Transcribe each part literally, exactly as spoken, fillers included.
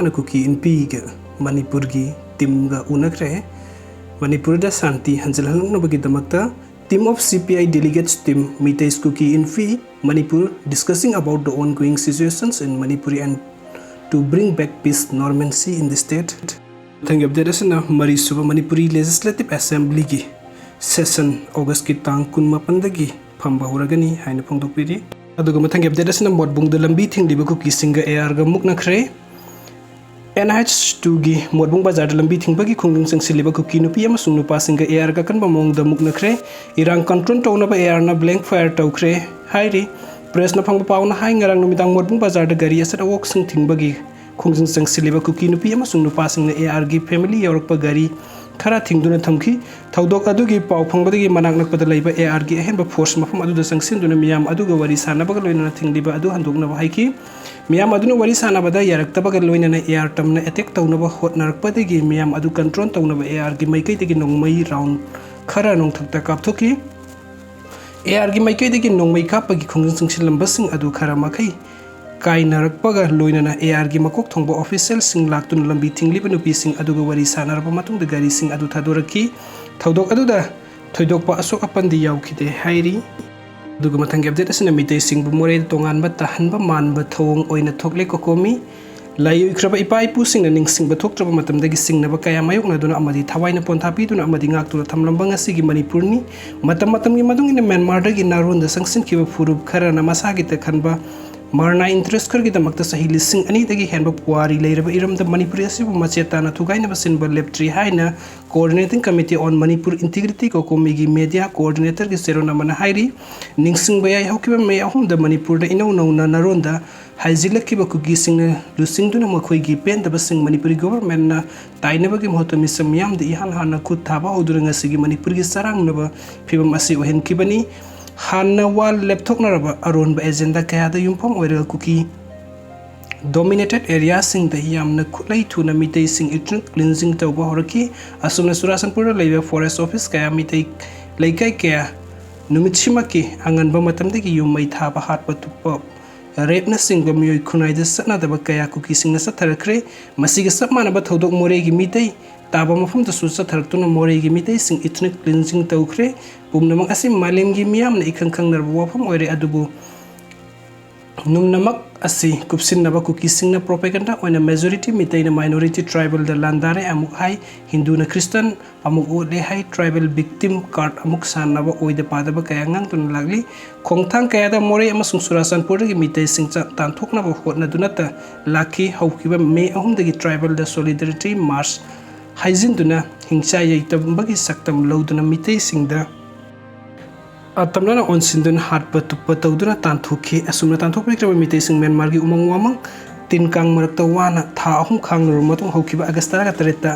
ꯅ ꯀꯨꯀꯤ ꯏꯟꯐꯤꯒ ꯃꯅꯤꯄꯨꯔꯒꯤ ꯇꯤꯝꯒ ꯎꯅꯈ꯭ꯔꯦ꯫ ꯃꯅꯤꯄꯨꯔꯗ ꯁꯥꯟꯇꯤ ꯍꯟꯖꯤꯜꯍꯟꯅꯕꯒꯤꯗꯃꯛꯇ Team of C P I delegates team meets Kuki Infi Manipur, discussing about the ongoing situations in Manipur and to bring back peace normalcy in the state. ꯃꯊꯪꯒꯤ update ꯑꯁꯤꯅ ꯃꯔꯤꯁꯨꯕ Manipuri legislative ꯑꯦꯁꯦꯝꯕ꯭ꯂꯤꯒꯤ session ꯑꯣꯒꯁꯀꯤ ꯇꯥꯡ ꯀꯨꯟꯃꯥꯄꯟꯗꯒꯤ ꯐꯝꯕ ꯍꯧꯔꯒꯅꯤ ꯍꯥꯏꯅ ꯐꯣꯡꯗꯣꯛꯄꯤꯔꯤ꯫ ꯑꯗꯨꯒ ꯃꯊꯪꯒꯤ ꯑꯞꯗꯦꯠ ꯑꯁꯤꯅ ꯃꯣꯠꯕꯨꯡꯗ ꯂꯝꯕꯤ ꯊꯤꯡꯂꯤꯕ ꯀꯨꯀꯤꯁꯤꯡꯒ ꯑꯦ ꯑꯥꯔꯒ ꯃꯨꯛꯅꯈ꯭ꯔꯦ꯫ And H ꯇꯨꯒꯤ ꯃꯣꯠꯕꯨꯡ ꯕꯖꯥꯔꯗ ꯂꯝꯕꯤ ꯊꯤꯡꯕꯒꯤ ꯈꯣꯡꯖꯪ ꯆꯪꯁꯤꯜꯂꯤꯕ ꯀꯨꯀꯤ ꯅꯨꯄꯤ ꯑꯃꯁꯨꯡ ꯅꯨꯄꯥꯁꯤꯡꯒ ꯑꯦ ꯑꯥꯔꯒ ꯑꯀꯟꯕ ꯃꯑꯣꯡꯗ ꯃꯨꯛꯅꯈ꯭ꯔꯦ꯫ ꯏꯔꯥꯡ ꯀꯟꯇ꯭ꯔꯣꯜ ꯇꯧꯅꯕ ꯑꯦ ꯑꯥꯔꯅ ꯕ꯭ꯂꯦꯡ ꯐꯥꯌꯔ ꯇꯧꯈ꯭ꯔꯦ ꯍꯥꯏꯔꯤ꯫ ꯄ꯭ꯔꯦꯁꯅ ꯐꯪꯕ ꯄꯥꯎꯅ ꯍꯥꯏ, ꯉꯔꯥꯡ ꯅꯨꯃꯤꯗꯥꯡ ꯃꯣꯠꯕꯨꯡ ꯕꯖꯥꯔꯗ ꯒꯥꯔꯤ ꯑꯆꯠ ꯑꯋꯣꯛꯁꯤꯡ ꯊꯤꯡꯕꯒꯤ ꯈꯣꯡꯖꯪ ꯆꯪꯁꯤꯜꯂꯤꯕ ꯀꯨꯀꯤ ꯅꯨꯄꯤ ꯑꯃꯁꯨꯡ ꯅꯨꯄꯥꯁꯤꯡꯅ ꯑꯦ ꯑꯥꯔꯒꯤ ꯐꯦꯃꯤꯂꯤ ꯌꯥꯎꯔꯛꯄ ꯒꯥꯔꯤ ꯈꯔ ꯊꯤꯡꯗꯨꯅ ꯊꯝꯈꯤ꯫ ꯊꯧꯗꯣꯛ ꯑꯗꯨꯒꯤ ꯄꯥꯎ ꯐꯪꯕꯗꯒꯤ ꯃꯅꯥꯛ ꯅꯛꯄꯗ ꯂꯩꯕ ꯑꯦ ꯑꯥꯔꯒꯤ ꯑꯍꯦꯟꯕ ꯐꯣꯔꯁ ꯃꯐꯝ ꯑꯗꯨꯗ ꯆꯪꯁꯤꯟꯗꯨꯅ ꯃꯤꯌꯥꯝ ꯑꯗꯨꯒ ꯋꯥꯔꯤ ꯁꯥꯟꯅꯕꯒ ꯂꯣꯏꯅꯅ ꯊꯤꯡꯂꯤꯕ ꯑꯗꯨ ꯍꯟꯗꯣꯛꯅꯕ ꯍꯥꯏꯈꯤ꯫ ꯃꯤꯌꯥꯝ ꯑꯗꯨꯅ ꯋꯥꯔꯤ ꯁꯥꯟꯅꯕꯗ ꯌꯥꯔꯛꯇꯕꯒ ꯂꯣꯏꯅꯅ ꯑꯦ ꯑꯥꯔ ꯇꯝꯅ ꯑꯦꯇꯦꯛ ꯇꯧꯅꯕ ꯍꯣꯠꯅꯔꯛꯄꯗꯒꯤ ꯃꯤꯌꯥꯝ ꯑꯗꯨ ꯀꯟꯇ꯭ꯔꯣꯜ ꯇꯧꯅꯕ ꯑꯦ ꯑꯥꯔꯒꯤ ꯃꯥꯏꯀꯩꯗꯒꯤ ꯅꯣꯡꯃꯩ ꯔꯥꯎꯟ ꯈꯔ ꯅꯣꯡꯊꯛꯇ ꯀꯥꯞꯊꯣꯛꯈꯤ꯫ ꯑꯦ ꯑꯥꯔꯒꯤ ꯃꯥꯏꯀꯩꯗꯒꯤ ꯅꯣꯡꯃꯩ ꯀꯥꯞꯄꯒꯤ ꯈꯣꯡꯖꯪ ꯆꯪꯁꯤꯜꯂꯝꯕꯁꯤꯡ ꯑꯗꯨ ꯈꯔ ꯃꯈꯩ ꯀꯥꯏꯅꯔꯛꯄꯒ ꯂꯣꯏꯅꯅ ꯑꯦ ꯑꯥꯔꯒꯤ ꯃꯀꯣꯛ ꯊꯣꯡꯕ ꯑꯣꯐꯤꯁꯤꯌꯦꯜꯁꯤꯡ ꯂꯥꯛꯇꯨꯅ ꯂꯝꯕꯤ ꯊꯤꯡꯂꯤꯕ ꯅꯨꯄꯤꯁꯤꯡ ꯑꯗꯨꯒ ꯋꯥꯔꯤ ꯁꯥꯟꯅꯔꯕ ꯃꯇꯨꯡꯗ ꯒꯥꯔꯤꯁꯤꯡ ꯑꯗꯨ ꯊꯥꯗꯣꯔꯛꯈꯤ꯫ ꯊꯧꯗꯣꯛ ꯑꯗꯨꯗ ꯊꯣꯏꯗꯣꯛꯄ ꯑꯁꯣꯛ ꯑꯄꯟꯗꯤ ꯌꯥꯎꯈꯤꯗꯦ ꯍꯥꯏꯔꯤ꯫ ꯑꯗꯨꯒ ꯃꯊꯪꯒꯤ ꯑꯞꯗꯦꯠ ꯑꯁꯤꯅ ꯃꯤꯇꯩꯁꯤꯡꯕꯨ ꯃꯣꯔꯦꯗ ꯇꯣꯉꯥꯟꯕ ꯇꯥꯍꯟꯕ ꯃꯥꯟꯕ ꯊꯧꯑꯣꯡ ꯑꯣꯏꯅ ꯊꯣꯛꯂꯦ꯫ ꯀꯣꯀꯣꯃꯤ ꯂꯥꯏ ꯑꯣꯏꯈ꯭ꯔꯕ ꯏꯄꯥ ꯏꯄꯨꯁꯤꯡꯅ ꯅꯤꯡꯁꯤꯡꯕ ꯊꯣꯛꯇ꯭ꯔꯕ ꯃꯇꯝꯗꯒꯤ ꯁꯤꯡꯅꯕ ꯀꯌꯥ ꯃꯥꯌꯣꯛꯅꯗꯨꯅ ꯑꯃꯗꯤ ꯊꯋꯥꯏꯅ ꯄꯣꯟꯊꯥ ꯄꯤꯗꯨꯅ ꯑꯃꯗꯤ ꯉꯥꯛꯇꯨꯅ ꯊꯝꯂꯝꯕ ꯉꯁꯤꯒꯤ ꯃꯅꯤꯄꯨꯔꯅꯤ꯫ ꯃꯇꯝ ꯃꯇꯝꯒꯤ ꯃꯇꯨꯡ ꯏꯟꯅ ꯃ꯭ꯌꯥꯟꯃꯥꯔꯗꯒꯤ ꯅꯥꯔꯣꯟꯗ ꯆꯪꯁꯤꯟꯈꯤꯕ ꯐꯨꯔꯨꯞ ꯈꯔꯅ ꯃꯁꯥꯒꯤꯇ ꯈꯟꯕ ꯃꯔꯅꯥ ꯏꯟꯇꯔꯦꯁ ꯈꯔꯒꯤꯗꯃꯛꯇ ꯆꯍꯤ ꯂꯤꯁꯤꯡ ꯑꯅꯤꯗꯒꯤ ꯍꯦꯟꯕ ꯄꯨꯋꯥꯔꯤ ꯂꯩꯔꯕ ꯏꯔꯝꯗꯝ ꯃꯅꯤꯄꯨꯔ ꯑꯁꯤꯕꯨ ꯃꯆꯦꯠ ꯇꯥꯅ ꯊꯨꯒꯥꯏꯅꯕ ꯁꯤꯟꯕ ꯂꯦꯞꯇ꯭ꯔꯤ ꯍꯥꯏꯅ Coordinating Committee on Manipur Integrity ꯀꯣꯀꯣꯃꯤꯒꯤ ꯃꯦꯗꯤꯌꯥ ꯀꯣꯑꯣꯔꯗꯤꯅꯦꯇꯔꯒꯤ ꯆꯦꯔꯣꯜ ꯑꯃꯅ ꯍꯥꯏꯔꯤ꯫ ꯅꯤꯡꯁꯤꯡꯕ ꯌꯥꯏ, ꯍꯧꯈꯤꯕ ꯃꯦ ꯑꯍꯨꯝꯗ ꯃꯅꯤꯄꯨꯔꯗ ꯏꯅꯧ ꯅꯧꯅ ꯅꯥꯔꯣꯟꯗ ꯍꯥꯏꯖꯤꯜꯂꯛꯈꯤꯕ ꯀꯨꯀꯤꯁꯤꯡꯅ ꯂꯨꯆꯤꯡꯗꯨꯅ ꯃꯈꯣꯏꯒꯤ ꯄꯦꯟꯗꯕꯁꯤꯡ ꯃꯅꯤꯄꯨꯔꯤ ꯒꯣꯚꯔꯟꯃꯦꯟꯠꯅ ꯇꯥꯏꯅꯕꯒꯤ ꯃꯍꯨꯠꯇ ꯃꯤꯆꯝ ꯃꯤꯌꯥꯝꯗ ꯏꯍꯥꯟ ꯍꯥꯟꯅ ꯈꯨꯠ ꯊꯥꯕ ꯍꯧꯗꯨꯅ ꯉꯁꯤꯒꯤ ꯃꯅꯤꯄꯨꯔꯒꯤ ꯆꯔꯥꯡꯅꯕ ꯐꯤꯕꯝ ꯑꯁꯤ ꯑꯣꯏꯍꯟꯈꯤꯕꯅꯤ꯫ ꯍꯥꯟꯅ ꯋꯥ ꯂꯦꯞꯊꯣꯛꯅꯔꯕ ꯑꯔꯣꯟꯕ ꯑꯦꯖꯦꯟꯗꯥ ꯀꯌꯥꯗ ꯌꯨꯝꯐꯝ ꯑꯣꯏꯔꯒ ꯀꯨꯀꯤ ꯗꯣꯃꯤꯅꯦꯇꯦꯗ ꯑꯦꯔꯤꯌꯥꯁꯤꯡꯗ ꯌꯥꯝꯅ ꯈꯨꯠꯂꯩ ꯊꯨꯅ ꯃꯤꯇꯩꯁꯤꯡ ꯏꯊꯅꯤꯛ ꯀ꯭ꯂꯤꯟꯖꯤꯡ ꯇꯧꯕ ꯍꯧꯔꯛꯈꯤ꯫ ꯑꯁꯨꯝꯅ ꯆꯨꯔꯥꯆꯥꯟꯄꯨꯔꯗ ꯂꯩꯕ ꯐꯣꯔꯦꯁ꯭ꯠ ꯑꯣꯐꯤꯁ ꯀꯌꯥ, ꯃꯤꯇꯩ ꯂꯩꯀꯥꯏ ꯀꯌꯥ ꯅꯨꯃꯤꯠꯁꯤꯃꯛꯀꯤ ꯑꯉꯟꯕ ꯃꯇꯝꯗꯒꯤ ꯌꯨꯝ ꯃꯩ ꯊꯥꯕ, ꯍꯥꯠꯄ ꯇꯨꯞꯄ ꯔꯦꯞꯅꯆꯤꯡꯕ ꯃꯤꯑꯣꯏ ꯈꯨꯟꯅꯥꯏꯗ ꯆꯠꯅꯗꯕ ꯀꯌꯥ ꯀꯨꯀꯤꯁꯤꯡꯅ ꯆꯠꯊꯔꯛꯈ꯭ꯔꯦ꯫ ꯃꯁꯤꯒ ꯆꯞ ꯃꯥꯟꯅꯕ ꯊꯧꯗꯣꯛ ꯃꯣꯔꯦꯒꯤ ꯃꯤꯇꯩ ꯇꯥꯕ ꯃꯐꯝꯗꯁꯨ ꯆꯠꯊꯔꯛꯇꯨꯅ ꯃꯣꯔꯦꯒꯤ ꯃꯤꯇꯩꯁꯤꯡ ethnic cleansing ꯇꯧꯈ꯭ꯔꯦ꯫ ꯄꯨꯝꯅꯃꯛ ꯑꯁꯤ ꯃꯥꯂꯦꯝꯒꯤ ꯃꯤꯌꯥꯝꯅ ꯏꯈꯪ ꯈꯪꯅꯔꯕ ꯋꯥꯐꯝ ꯑꯣꯏꯔꯦ꯫ ꯑꯗꯨꯕꯨ ꯅꯨꯝꯅꯃꯛ ꯑꯁꯤ ꯀꯨꯞꯁꯤꯟꯅꯕ ꯀꯨꯀꯤꯁꯤꯡꯅ propaganda ꯑꯣꯏꯅ majority ꯃꯤꯇꯩꯅ minority tribalꯗ ꯂꯥꯟꯗꯥꯔꯦ ꯑꯃꯨꯛ ꯍꯥꯏ, ꯍꯤꯟꯗꯨꯅ ꯈ꯭ꯔꯤꯁꯇꯟ ꯑꯃꯨꯛ ꯑꯣꯠꯂꯦ ꯍꯥꯏ, tribal victim card ꯑꯃꯨꯛ ꯁꯥꯟꯅꯕ ꯑꯣꯏꯗ ꯄꯥꯗꯕ ꯀꯌꯥ ꯉꯥꯡꯗꯨꯅ ꯂꯥꯛꯂꯤ꯫ ꯈꯣꯡꯊꯥꯡ ꯀꯌꯥꯗ ꯃꯣꯔꯦ ꯑꯃꯁꯨꯡ ꯆꯨꯔꯥꯆꯥꯟꯄꯨꯔꯗꯒꯤ ꯃꯤꯇꯩꯁꯤꯡ ꯆ-, ꯇꯥꯟꯊꯣꯛꯅꯕ ꯍꯣꯠꯅꯗꯨꯅꯇ ꯂꯥꯛꯈꯤ꯫ ꯍꯧꯈꯤꯕ ꯃꯦ ꯑꯍꯨꯝꯗꯒꯤ tribalꯗ solidarity march ꯍꯥꯏꯖꯤꯟꯗꯨꯅ ꯍꯤꯡꯆꯥ ꯌꯩꯇꯝꯕꯒꯤ ꯁꯛꯇꯝ ꯂꯧꯗꯨꯅ ꯃꯤꯇꯩꯁꯤꯡꯗ ꯑꯇꯝꯅꯅ ꯑꯣꯟꯁꯤꯟꯗꯨꯅ ꯍꯥꯠꯄ ꯇꯨꯞꯄ ꯇꯧꯗꯨꯅ ꯇꯥꯟꯊꯣꯛꯈꯤ꯫ ꯑꯁꯨꯝꯅ ꯇꯥꯟꯊꯣꯛꯄꯤꯈ꯭ꯔꯕ ꯃꯤꯇꯩꯁꯤꯡ ꯃ꯭ꯌꯥꯟꯃꯥꯔꯒꯤ ꯎꯃꯪ ꯋꯥꯃꯪ ꯇꯤꯟ ꯀꯥꯡ ꯃꯔꯛꯇ ꯋꯥꯅ ꯊꯥ ꯑꯍꯨꯝ ꯈꯥꯡꯂꯨꯔꯕ ꯃꯇꯨꯡ ꯍꯧꯈꯤꯕ ꯑꯥꯒꯁ ꯇꯔꯥꯒ ꯇꯔꯦꯠꯇ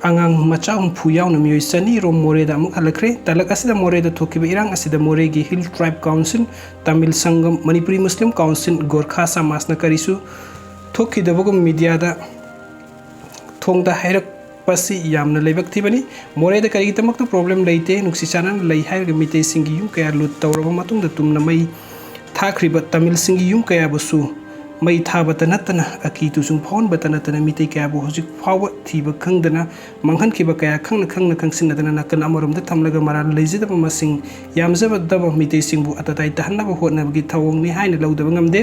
ꯑꯉꯥꯡ ꯃꯆꯥ ꯍꯨꯝꯐꯨ ꯌꯥꯎꯅ ꯃꯤꯑꯣꯏ ꯆꯅꯤ ꯔꯣꯝ ꯃꯣꯔꯦꯗ ꯑꯃꯨꯛ ꯍꯜꯂꯛꯈ꯭ꯔꯦ꯫ ꯇꯂꯛ ꯑꯁꯤꯗ ꯃꯣꯔꯦꯗ ꯊꯣꯛꯈꯤꯕ ꯏꯔꯥꯡ ꯑꯁꯤꯗ ꯃꯣꯔꯦꯒꯤ Hill Tribe Council, Tamil Sangam, Manipuri Muslim council, Gorkha ꯁꯃꯥꯖꯅ ꯀꯔꯤꯁꯨ ꯊꯣꯛꯈꯤꯗꯕꯒꯨꯝ ꯃꯤꯗꯤꯌꯥꯗ ꯊꯣꯡꯗ ꯍꯥꯏꯔꯛꯄꯁꯤ ꯌꯥꯝꯅ ꯂꯥꯏꯕꯛ ꯊꯤꯕꯅꯤ꯫ ꯃꯣꯔꯦꯗ ꯀꯔꯤꯒꯤꯗꯃꯛꯇ problem ꯂꯩꯇꯦ, ꯅꯨꯡꯁꯤ ꯆꯥꯟꯅꯅ ꯂꯩ ꯍꯥꯏꯔꯒ ꯃꯤꯇꯩꯁꯤꯡꯒꯤ ꯌꯨꯝ ꯀꯌꯥ ꯂꯨꯠ ꯇꯧꯔꯕ ꯃꯇꯨꯡꯗ ꯇꯨꯝꯅ ꯃꯩ ꯊꯥꯈ꯭ꯔꯤꯕ ꯇꯥꯃꯤꯜꯁꯤꯡꯒꯤ ꯌꯨꯝ ꯀꯌꯥꯕꯨꯁꯨ ꯃꯩ ꯊꯥꯕꯇ ꯅꯠꯇꯅ ꯑꯀꯤ ꯇꯨꯖꯨꯡ ꯐꯥꯎꯍꯟꯕꯇ ꯅꯠꯇꯅ ꯃꯤꯇꯩ ꯀꯌꯥꯕꯨ ꯍꯧꯖꯤꯛ ꯐꯥꯎꯕ ꯊꯤꯕ ꯈꯪꯗꯅ ꯃꯥꯡꯍꯟꯈꯤꯕ ꯀꯌꯥ ꯈꯪꯅ ꯈꯪꯅ ꯈꯪꯁꯤꯟꯅꯗꯅ ꯅꯥꯀꯜ ꯑꯃꯔꯣꯝꯗ ꯊꯝꯂꯒ ꯃꯔꯥꯜ ꯂꯩꯖꯗꯕ ꯃꯁꯤꯡ ꯌꯥꯝꯖꯗꯕ ꯃꯤꯇꯩꯁꯤꯡꯕꯨ ꯑꯇꯇꯥꯏ ꯇꯥꯍꯟꯅꯕ ꯍꯣꯠꯅꯕꯒꯤ ꯊꯧꯑꯣꯡꯅꯤ ꯍꯥꯏꯅ ꯂꯧꯗꯕ ꯉꯝꯗꯦ꯫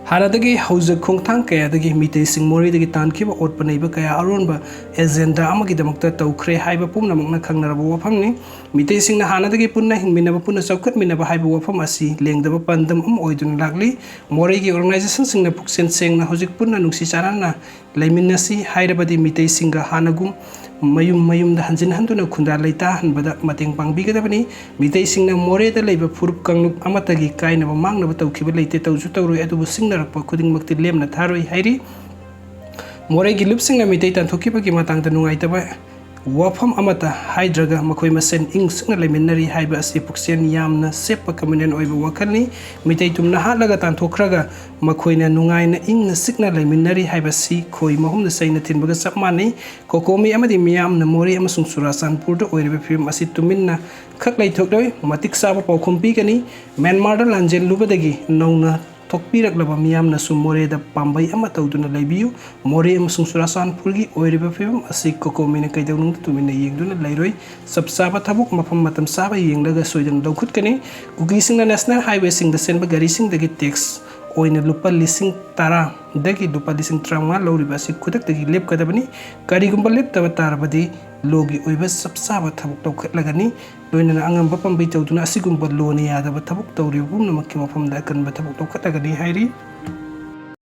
ꯍꯥꯟꯅꯗꯒꯤ ꯍꯧꯖꯤꯛ ꯈꯣꯡꯊꯥꯡ ꯀꯌꯥꯗꯒꯤ ꯃꯤꯇꯩꯁꯤꯡ ꯃꯣꯔꯦꯗꯒꯤ ꯇꯥꯟꯈꯤꯕ ꯑꯣꯠꯄ ꯅꯩꯕ ꯀꯌꯥ ꯑꯔꯣꯟꯕ agenda ꯑꯃꯒꯤꯗꯃꯛꯇ ꯇꯧꯈ꯭ꯔꯦ ꯍꯥꯏꯕ ꯄꯨꯝꯅꯃꯛꯅ ꯈꯪꯅꯔꯕ ꯋꯥꯐꯝꯅꯤ꯫ ꯃꯤꯇꯩꯁꯤꯡꯅ ꯍꯥꯟꯅꯗꯒꯤ ꯄꯨꯟꯅ ꯍꯤꯡꯃꯤꯟꯅꯕ, ꯄꯨꯟꯅ ꯆꯥꯎꯈꯠꯃꯤꯟꯅꯕ ꯍꯥꯏꯕ ꯋꯥꯐꯝ ꯑꯁꯤ ꯂꯦꯡꯗꯕ ꯄꯥꯟꯗꯝ ꯑꯃ ꯑꯣꯏꯗꯨꯅ ꯂꯥꯛꯂꯤ꯫ ꯃꯣꯔꯦꯒꯤ organizationꯁꯤꯡꯅ ꯄꯨꯛꯆꯦꯜ ꯁꯦꯡꯅ ꯍꯧꯖꯤꯛ ꯄꯨꯟꯅ ꯅꯨꯡꯁꯤ ꯆꯥꯟꯅꯅ ꯂꯩꯃꯤꯟꯅꯁꯤ ꯍꯥꯏꯔꯕꯗꯤ ꯃꯤꯇꯩꯁꯤꯡꯒ ꯍꯥꯟꯅꯒꯨꯝ ꯃꯌꯨꯝ ꯃꯌꯨꯝꯗ ꯍꯟꯖꯤꯟ ꯍꯟꯗꯨꯅ ꯈꯨꯟꯗꯥ ꯂꯩꯇꯥꯍꯟꯕꯗ ꯃꯇꯦꯡ ꯄꯥꯡꯕꯤꯒꯗꯕꯅꯤ꯫ ꯃꯤꯇꯩꯁꯤꯡꯅ ꯃꯣꯔꯦꯗ ꯂꯩꯕ ꯐꯨꯔꯨꯞ ꯀꯥꯡꯂꯨꯞ ꯑꯃꯠꯇꯒꯤ ꯀꯥꯏꯅꯕ ꯃꯥꯡꯅꯕ ꯇꯧꯈꯤꯕ ꯂꯩꯇꯦ, ꯇꯧꯁꯨ ꯇꯧꯔꯣꯏ, ꯑꯗꯨꯕꯨ ꯁꯤꯡꯅꯔꯛꯄ ꯈꯨꯗꯤꯡꯃꯛꯇꯤ ꯂꯦꯝꯅ ꯊꯥꯔꯣꯏ ꯍꯥꯏꯔꯤ꯫ ꯃꯣꯔꯦꯒꯤ ꯂꯨꯞꯁꯤꯡꯅ ꯃꯤꯇꯩ ꯇꯥꯟꯊꯣꯛꯈꯤꯕꯒꯤ ꯃꯇꯥꯡꯗ ꯅꯨꯡꯉꯥꯏꯇꯕ ꯋꯥꯐꯝ ꯑꯃꯠꯇ ꯍꯥꯏꯗ꯭ꯔꯒ ꯃꯈꯣꯏ ꯃꯁꯦꯟ ꯏꯪ ꯆꯤꯛꯅ ꯂꯩꯃꯤꯟꯅꯔꯤ ꯍꯥꯏꯕ ꯑꯁꯤ ꯄꯨꯛꯆꯦꯜ ꯌꯥꯝꯅ ꯆꯦꯞꯄ communal ꯑꯣꯏꯕ ꯋꯥꯈꯜꯅꯤ꯫ ꯃꯤꯇꯩ ꯇꯨꯝꯅ ꯍꯥꯠꯂꯒ ꯇꯥꯟꯊꯣꯛꯈ꯭ꯔꯒ ꯃꯈꯣꯏꯅ ꯅꯨꯡꯉꯥꯏꯅ ꯏꯪꯅ ꯆꯤꯛꯅ ꯂꯩꯃꯤꯟꯅꯔꯤ ꯍꯥꯏꯕꯁꯤ ꯈꯣꯏ ꯃꯍꯨꯝꯗ ꯆꯩꯅ ꯊꯤꯟꯕꯒ ꯆꯞ ꯃꯥꯟꯅꯩ꯫ ꯀꯣꯀꯣꯃꯤ ꯑꯃꯗꯤ ꯃꯤꯌꯥꯝꯅ ꯃꯣꯔꯦ ꯑꯃꯁꯨꯡ ꯆꯨꯔꯥꯆꯥꯟꯄꯨꯔꯗ ꯑꯣꯏꯔꯤꯕ ꯐꯤꯕꯝ ꯑꯁꯤ ꯇꯨꯃꯤꯟꯅ ꯈꯛ ꯂꯩꯊꯣꯛꯂꯣꯏ꯫ ꯃꯇꯤꯛ ꯆꯥꯕ ꯄꯥꯎꯈꯨꯝ ꯄꯤꯒꯅꯤ꯫ ꯃ꯭ꯌꯥꯟꯃꯥꯔꯗ ꯂꯥꯟꯖꯦꯜꯂꯨꯕꯗꯒꯤ ꯅꯧꯅ ꯊꯣꯛꯄꯤꯔꯛꯂꯕ ꯃꯤꯌꯥꯝꯅꯁꯨ ꯃꯣꯔꯦꯗ ꯄꯥꯝꯕꯩ ꯑꯃ ꯇꯧꯗꯨꯅ ꯂꯩꯕꯤꯌꯨ꯫ ꯃꯣꯔꯦ ꯑꯃꯁꯨꯡ ꯆꯨꯔꯥꯆꯥꯟꯄꯨꯔꯒꯤ ꯑꯣꯏꯔꯤꯕ ꯐꯤꯕꯝ ꯑꯁꯤ ꯀꯣꯀꯣꯃꯤꯅ ꯀꯩꯗꯧꯅꯨꯡꯗ ꯇꯨꯃꯤꯟꯅ ꯌꯦꯡꯗꯨꯅ ꯂꯩꯔꯣꯏ꯫ ꯆꯞ ꯆꯥꯕ ꯊꯕꯛ ꯃꯐꯝ ꯃꯇꯝ ꯆꯥꯕ ꯌꯦꯡꯂꯒ ꯁꯣꯏꯗꯅ ꯂꯧꯈꯠꯀꯅꯤ꯫ ꯀꯨꯀꯤꯁꯤꯡꯅ national highwayꯁꯤꯡꯗ ꯆꯦꯟꯕ ꯒꯥꯔꯤꯁꯤꯡꯗꯒꯤ tax ꯑꯣꯏꯅ ꯂꯨꯄꯥ ꯂꯤꯁꯤꯡ ꯇꯔꯥꯗꯒꯤ ꯂꯨꯄꯥ ꯂꯤꯁꯤꯡ ꯇꯔꯥꯃꯉꯥ ꯂꯧꯔꯤꯕ ꯑꯁꯤ ꯈꯨꯗꯛꯇꯒꯤ ꯂꯦꯞꯀꯗꯕꯅꯤ꯫ ꯀꯔꯤꯒꯨꯝꯕ ꯂꯦꯞꯇꯕ ꯇꯥꯔꯕꯗꯤ lawꯒꯤ ꯑꯣꯏꯕ ꯆꯞ ꯆꯥꯕ ꯊꯕꯛ ꯂꯧꯈꯠꯂꯒꯅꯤ꯫ ꯂꯣꯏꯅꯅ ꯑꯉꯝꯕ ꯄꯥꯝꯕꯩ ꯇꯧꯗꯨꯅ ꯑꯁꯤꯒꯨꯝꯕ lawꯅ ꯌꯥꯗꯕ ꯊꯕꯛ ꯇꯧꯔꯤꯕ ꯄꯨꯝꯅꯃꯛꯀꯤ ꯃꯐꯝꯗ ꯑꯀꯟꯕ ꯊꯕꯛ ꯂꯧꯈꯠꯂꯒꯅꯤ ꯍꯥꯏꯔꯤ꯫